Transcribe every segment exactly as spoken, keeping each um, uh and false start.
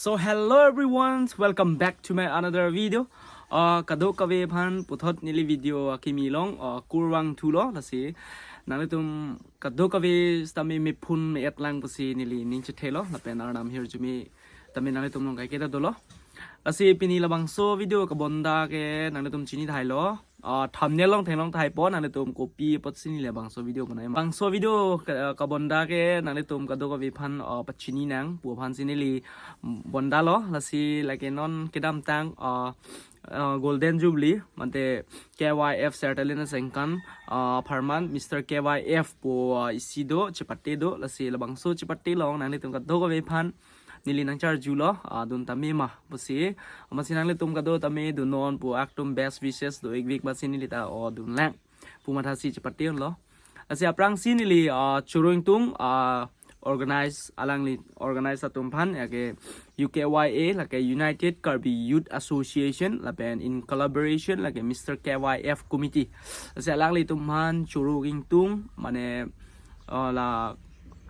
So hello everyone, welcome back to my another video. Uh, kadokave aphan puthot neli video akimi along uh, kurvangthulo, lasi nanglitum kadokave sitame mephun me-et lang pusi neli ning chethelo lapen Arnam ahirjume tame nanglitum along kaiketa dolo. Lasi pini labangso video kabonda ke nanglitum chinithailo. Uh, thumbnail along theklong tahai po, nanglitum kopi apotsi neli labangso video bonai. Bangso video ka- kabonda ke nanglitum kadokave aphan uh, pachini nang pu aphansi neli bondalo. Lasi lake non kedamtang uh, uh, Golden Jubilee mate K Y F Sertalin Sengkan uh, apharman Mister K Y F pu uh, isi do, chepate do. Lasi labangso chepate along nanglitum kadokave aphan neli nangcharjulo, ah, dun tame ma pusi. Amatsi nanglitum kado tame dunnon pu aktum best wishes do-ikvek amatsi neli ta o dunlang pu mathasi chepate unlo. Lasi aphrangsi neli ah, choro ingtung ah, organize alangli organize atum aphan, ya ke U K Y A, lake United Karbi Youth Association, lapen in collaboration lake Mister K Y F Committee. Lasi alanglitum aphan choro ingtung mane uh, la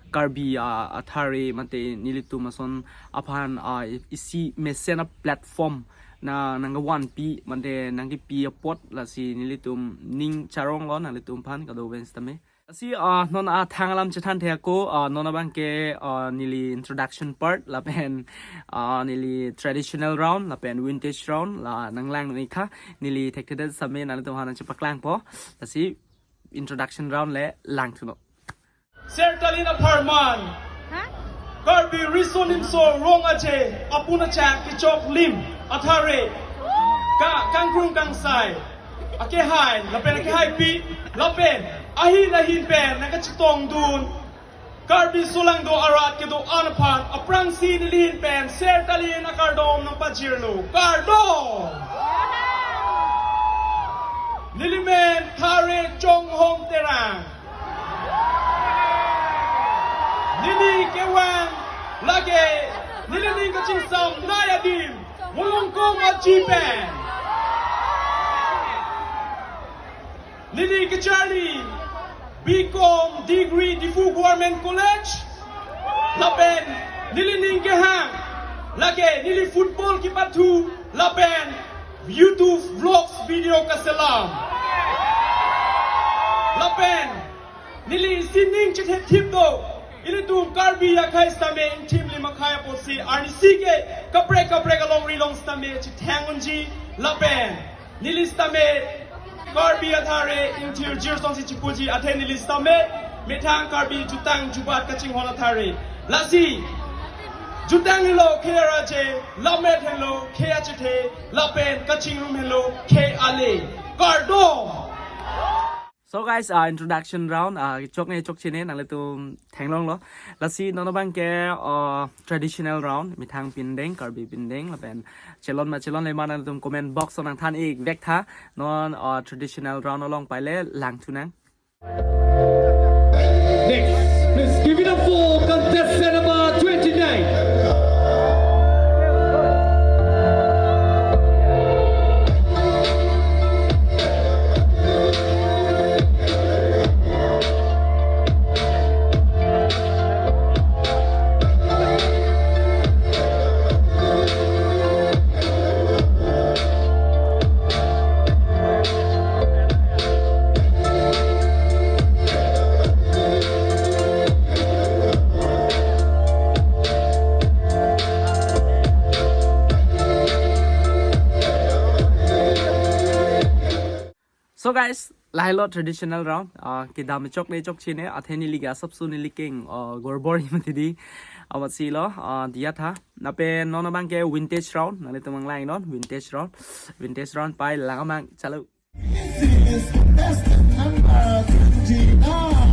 Karbi uh, athare mate nelitum ason aphan uh, isi mesen a-platform na nangkevanpi mate nangkepi apot, lasi nelitum ning charonglo nanglitum aphan kado-ven sitame. Lasi uh, non athang alam chethan thek ako uh, non abangke uh, neli introduction part lapen uh, neli traditional round lapen vintage round la nanglang nangji kha, neli thekthedet sitame nanglitum aphan nangchepaklangpo. Lasi introduction round le langthunon. Sertalin apharman, Karbi Riso Nimso Rong Aje apun achak kechok lim athare, ka kangkrung kangsai akehai lapen akehaipi lapen ahin ahin pen nangkachetongdun Karbi solangdo arat kedo-an aphan aphrangsi nelihin pen Sertalin akardom nangpajirlo. Kardom! Nelimen Thare Chonghom Terang. Neli kevang lake neli ning kachingsam nai adim Molongkom achi pen. Neli kacharli B Com degree Diphu Government College. Lapen neli ning kehang lake neli football kepathu lapen YouTube vlogs video kaselam. Lapen neli sining chethepthip do. Ilitum Karbi akhei sitame ingthim lim akhei apotsi arnisi ke kaprek kaprek alongri along sitame chethang unji lapen neli sitame Karbi athare ingthir jir songsi chipuji athe neli sitame methang Karbi jutang jubat kachinghon athare. Lasi jutang henlo khei araje, lammet henlo khei achethe, lapen kachingrum henlo khei ale. Kardom! So guys, uh, introduction round, uh, chokne chokchine nanglitum theklonglo. Lasi non abangke uh, traditional round, methang pindeng, Karbi pindeng lapen chelon ma chelonle ma nanglitum comment box along nangthan-ikvek tha. Non uh, traditional round along paile langthunang. Next, please give it up for contestant number twenty-nine. So guys, lahelo traditional round. Uh, kedam chokle chokchine, athe neli ke asapso neli keng uh, gorbor himati di. Amatsi lo uh, diya tha. Lapen non abangke vintage round, nanglitum nanglang non vintage round. Vintage round pai lang amang chalo. This is contestant number twenty-nine.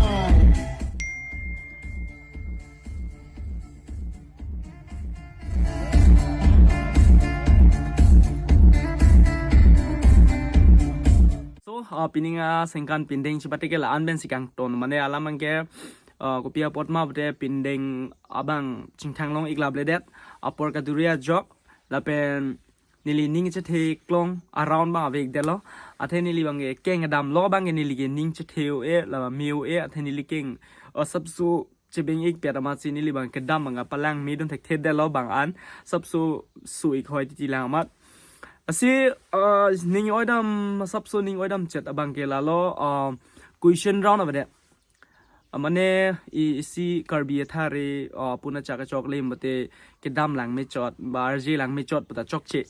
So, uh, pining asengkan pindeng chepate ke la-an pensi kangton, mane alam abangke uh, kopi apot ma pute pindeng abang chingthang long-ik labledet, apor kaduri ajok, lapen neli ning chetheklong around abang avekdetlo. Athe neli abangke keng kedamlo abangke neli ke ning chethe-o-e, la me-o-e, athe neli keng asapso chebeng ik pet amatsi neli abang kedam abang palangmedun thekthedetlo bang an sapso su ik hoi titi lang amat. Lasi, ah, ning oidam, sapso ning oidam chet abang ke lalo, ah, question round avedet. Ah, mane i- isi Karbi athare, ah, puna chak kachok le mate kedam langmechot, ba R J langmechot puta chokche.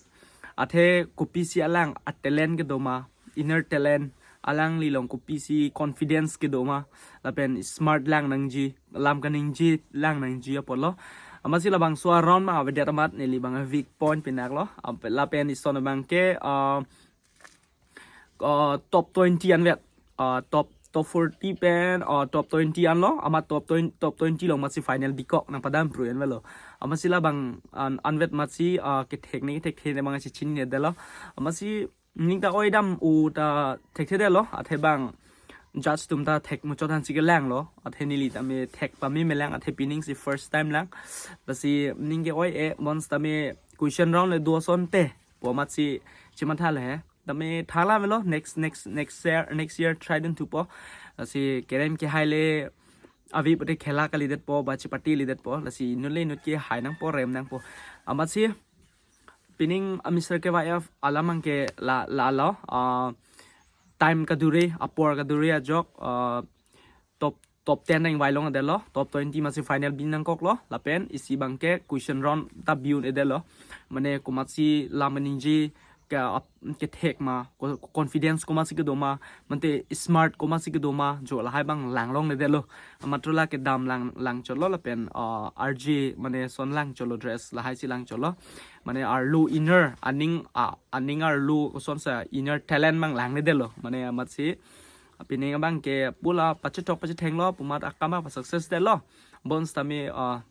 Athe kopisi alang a talent kedo ma, inner talent, alanglilong kopisi confidence kedo ma, lapen smart lang nangji, lam kaningje lang nangji apotlo. Amatsi labangso a round abang avedet amat neli abang weak point pinaklo. Ap- lapen ison abang ke, ah, ah, top twenty anvet. Ah, top, top forty pen, ah, top twenty anlo, amat top twenty, top twenty along amatsi final bikok nangpadam pru anvetlo. Amatsi labang an- anvet amatsi, ah, kethek ne kethekthene abang si chininedetlo. Amatsi ning ta oidam u ta thekthedetlo, athe bang judge atum ta thek muchot ansi kelanglo, athe neli tame thek pamemelang, athe pining si first time lang. Lasi ning ke oi-e, bonsitame question round le do asonte pu amatsi chimatha le he. Tame thala melo next, next, next year, next year try dun thupo. Lasi kerem kehai le ave pute khela kalidetpo, ba chepate lidetpo. Lasi inut le inut kehai nangpo, rem nangpo. Amatsi pining a Mister K Y F alam abang ke la, lalo, ah, time kadure, apor kadure ajok, ah, top, top ten nangvailong adetlo, top twenty amatsi final bin nangkoklo, lapen isi abang ke question round ta bi-un-edetlo. Mane komatsi lam ningje ke ap- kethek ma, ko- confidence komatsi kedo ma, mate smart komatsi kedo ma, jo lahai abang langlongledetlo. Amat la kedam lang, langchotlo lapen, ah, R J mane son langchotlo, dress lahai si langchotlo. Mane arlo inner, aning, ah, aning arlo kosonsi inner talent abang langledetlo. Mane amatsi pining abang ke pula pachethok pachethenglo, pu amat akam abang success detlo. Bonsitame, ah,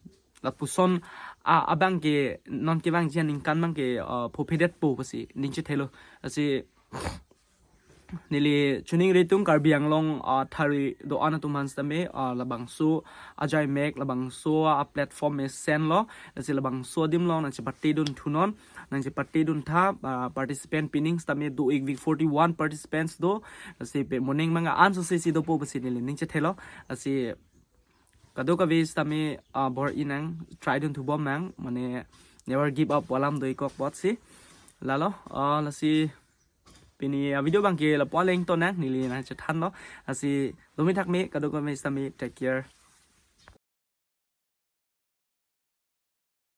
lapuson, ah, abang ke non kevangji aningkan abang ke, ah, phopedetpo pusi ning chethelo. Lasi neli choningri atum Karbi Anglong, ah, athare do-an atum aphan sitame, ah, labangso ajaimek, labangso a platform mesenlo. Lasi labangso adim along nangchepate dun thunon, nangchepate dun tha, ah, participant pining sitame do ik weak forty-one participants do. Lasi pe moning manga an so si dopo pusi neli ning chethelo. Lasi kadokave sitame, ah, bor-i nang try dun thubom nang, mane never give up alam do-ik kok apotsi. Lalo, ah, lasi pini a video abang ke lapu aleng to nang, neli nangchethanlo. Lasi domi thakme, kadokave sitame take care.